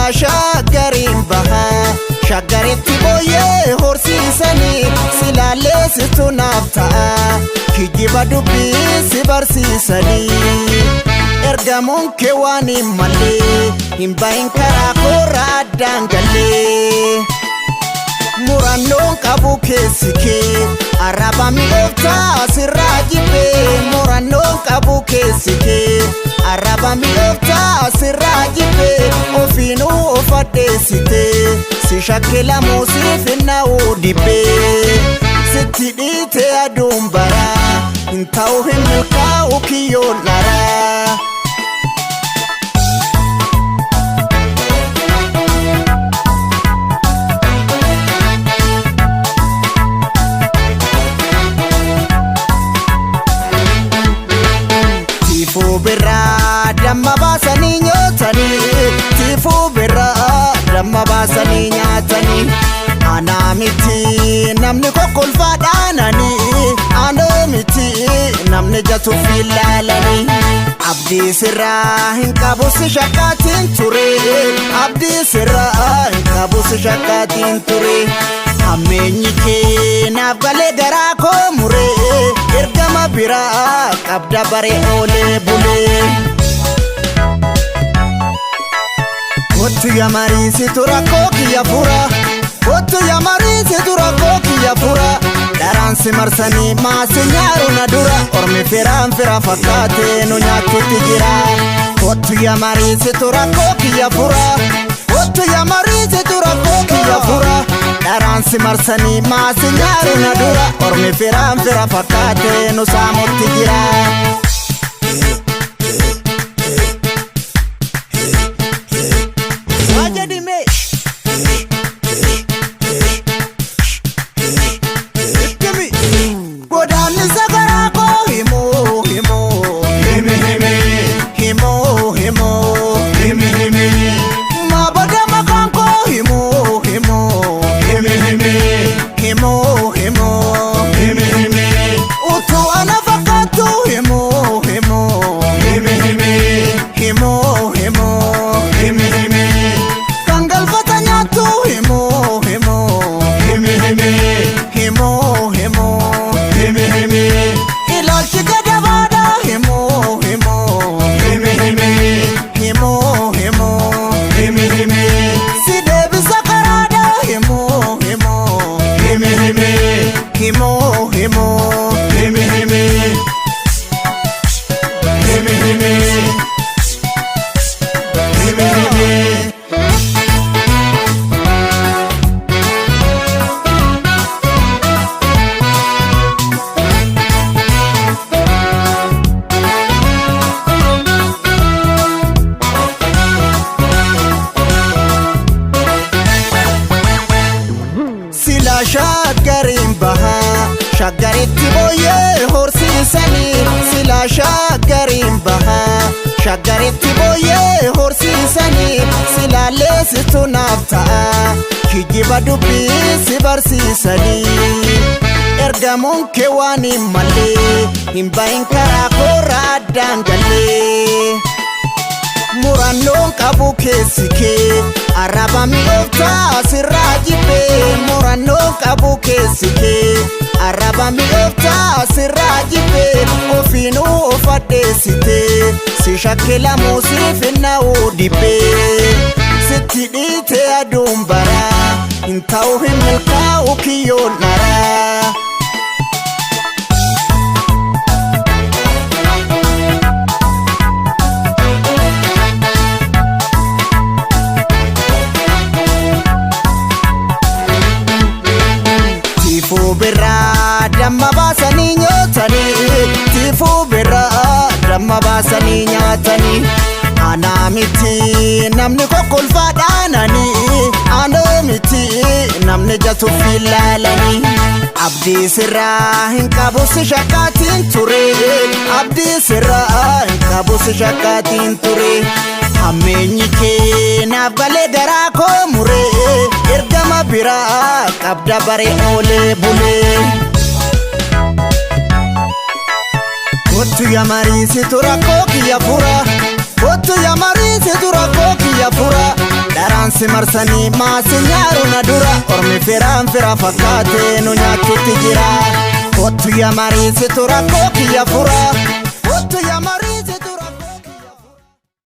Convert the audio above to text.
Silaa shaggariin bahaa shaggaritti booyyee horsiisanii silaallee situ naaf ta'a kijiba dubbii si barsiisanii ergamuun kee waan hin mallee hin bahin karaa koora addaan gallee. Murannoon qabu keessi kee arraba mi'ooftaa sirraa jibbee. Murannoon qabu keessi kee arraba mi'ooftaa sirraa jibbee. Ofiinuu of addeessitee si shakkilamuu siif hin na'uu dibbee. Sitti dhiite aduun baraa hin ta'u hin milkaa'u kiyyoon dharaa. Tiifuu birraa damma baasanii nyaatanii. Tiifuu birraa damma baasanii nyaatanii. Anaa miti namni kokkolfaa dhaananii. Anaa miti namni jatuuf ilaalanii. Abdii sirraa hin qabu si shakkaatiin ture. Abdii sirraa hin qabu si shakkaatiin ture. Hammeenyi kee naaf galee garaa koo muree. Ergama biraa qabda baree oolee bulee. Kottu yaa mariisitu rakkoo kiyya fura. Kottu yaa mariisitu rakkoo kiyya fura. Daraan si marsanii maasi nyaaru na dura. Ormi firaan fira fakkaatee nu nyaachutti jira. Kottu yaa mariisitu rakkoo kiyya fura. Kottu yaa mariisitu rakkoo kiyya fura. Daraan si marsanii maasi nyaaru na dura. Ormi firaan fira fakkaatee nu saamutti jira. Waa jedhime. Ittimi. Godaannisa garaa koo himuu himuu. Himi himi. Himuu himuu. Himi himi. Maabada maqaan koo himuu himuu. Himi himi. Himuu himuu. Himi himi. Utuu ana fakkaattu himuu himuu. Himi himi. Himuu himuu. Himi himi. Kan galfata nyaattu himuu himuu. Himi himi. Himuu himuu. Himi himi. Ilaalchi gadabaadha himuu himuu. Himi himi. Himuu himuu. Himi himi. Si deebisa karaadha himuu himuu. Himi himi. Himuu himuu. Himi himi. Himi himi. Himi himi. Silaa shaggariin bahaa shaggaritti booyyee horsiisanii. Silaa shaggariin bahaa shaggaritti booyyee horsiisanii. Silaallee situ naaf ta'a kijiba dubbii si barsiisanii. Ergamuun kee waan hin mallee hin bahin karaa koora addaan gallee. Murannoon qabu keessi kee arraba mi'ooftaa sirraa jibbee. Murannoon qabu keessi kee arraba mi'ooftaa sirraa jibbee. Ofiinuu of addeessitee si shakkilamuu siif hin na'uu dibbee. Sitti dhiite aduun baraa hin ta'u hin milkaa'u kiyyoon dharaa. Tiifuu birraa damma baasanii nyaatanii. Tiifuu birraa damma baasanii nyaatanii. Anaa miti namni kokkolfaa dhaananii. Anaa miti namni jatuuf ilaalanii. Abdii sirraa hin qabu si shakkaatiin ture. Abdii sirraa hin qabu si shakkaatiin ture. Hammeenyi kee naaf galee garaa koo muree. Ergama biraa qabda baree oolee bulee. Kottu yaa mariisitu rakkoo kiyya fura. Kottu yaa mariisitu rakkoo kiyya fura. Dharaan si marsanii maasi nyaaru na dura. Ormi firaan fira fakkaatee nu nyaachutti jira. Kottu ya mariisitu rakkoo kiyya fura. Kottu ya mariisitu.